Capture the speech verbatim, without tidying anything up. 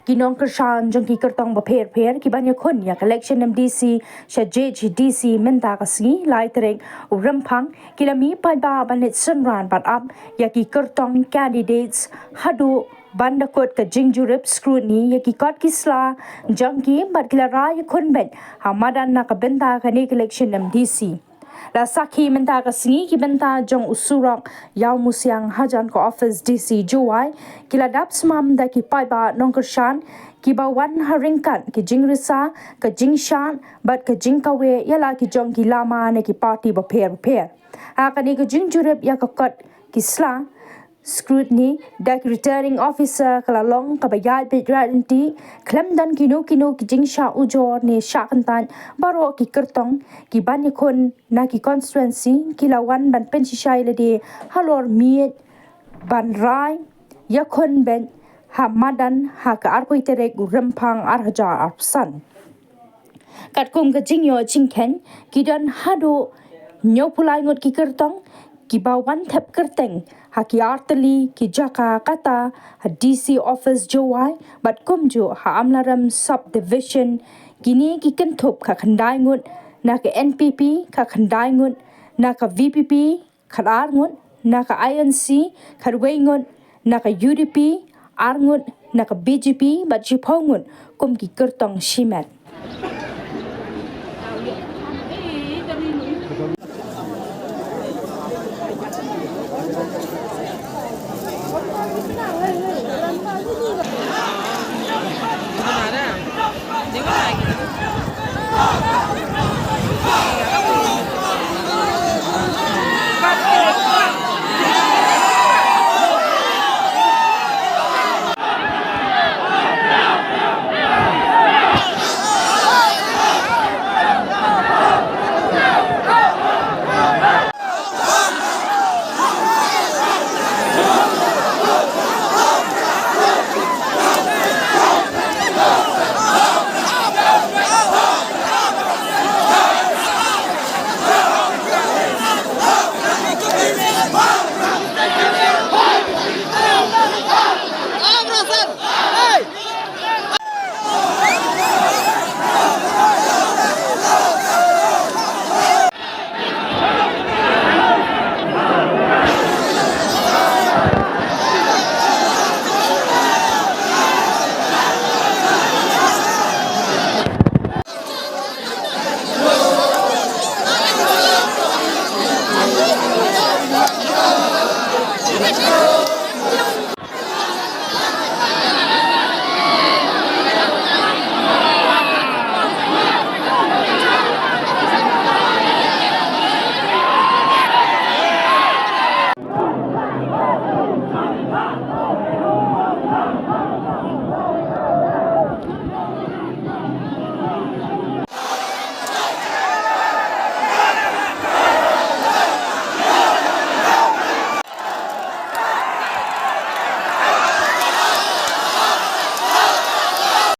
Ki nongkyrshan jong ki kyrtong bapher bapher ki ban ïakhun ïa ka election M D C sha J H D C mynta ka sngi lai tarik u Rymphang ki la mih paidbah ban leit synran bad ap ïa ki kyrtong candidates haduh ban da kut ka jingjurip scrutiny ïa ki kot ki sla jong ki bad ki la rai ïakhun beit ha madan na ka bynta kane ka election M D C. La sakhi mynta ka sngi ki bynta jong u surok Ïawmusiang hajan ka office D C Jowai, ki la dap smam da ki paidbah nongkyrshan kiba wan ha ryngkat ki jingrisa, ka jingshad bad ka jingkawei ïa la ki jong ki lama na ki party bapher bapher. Ha kane ka jingjurip ïa ka kot ki sla scrutiny da ki returning officer ka la long kaba ïaid beit ryngkat khlem don kino kino ki jingshah ujor ne shah kyntait. Baroh ki kyrtong ki ban ïakhun na ki constituency ki la wan ban pynshisha ïa lade halor miej ban rai ïakhun beit ha madan ha ka arphew tarik u Rymphang ar hajar arphew san. Katkum ka jingïoh jingkheiñ, ki don haduh hynñiewphew lai ngut ki kyrtong kiba wan thep kyrteng ha ki artylli ki jaka kata ha D C office Jowai bad kumjuh ha Amlarem subdivision. Kine ki kynthup ka khyndai ngut na ka N P P, ka khyndai ngut na ka V P P, khatar ngut na ka I N C, khatwei ngut na ka U D P, ar ngut na ka B J P bad shiphew ngut kum ki kyrtong shimet.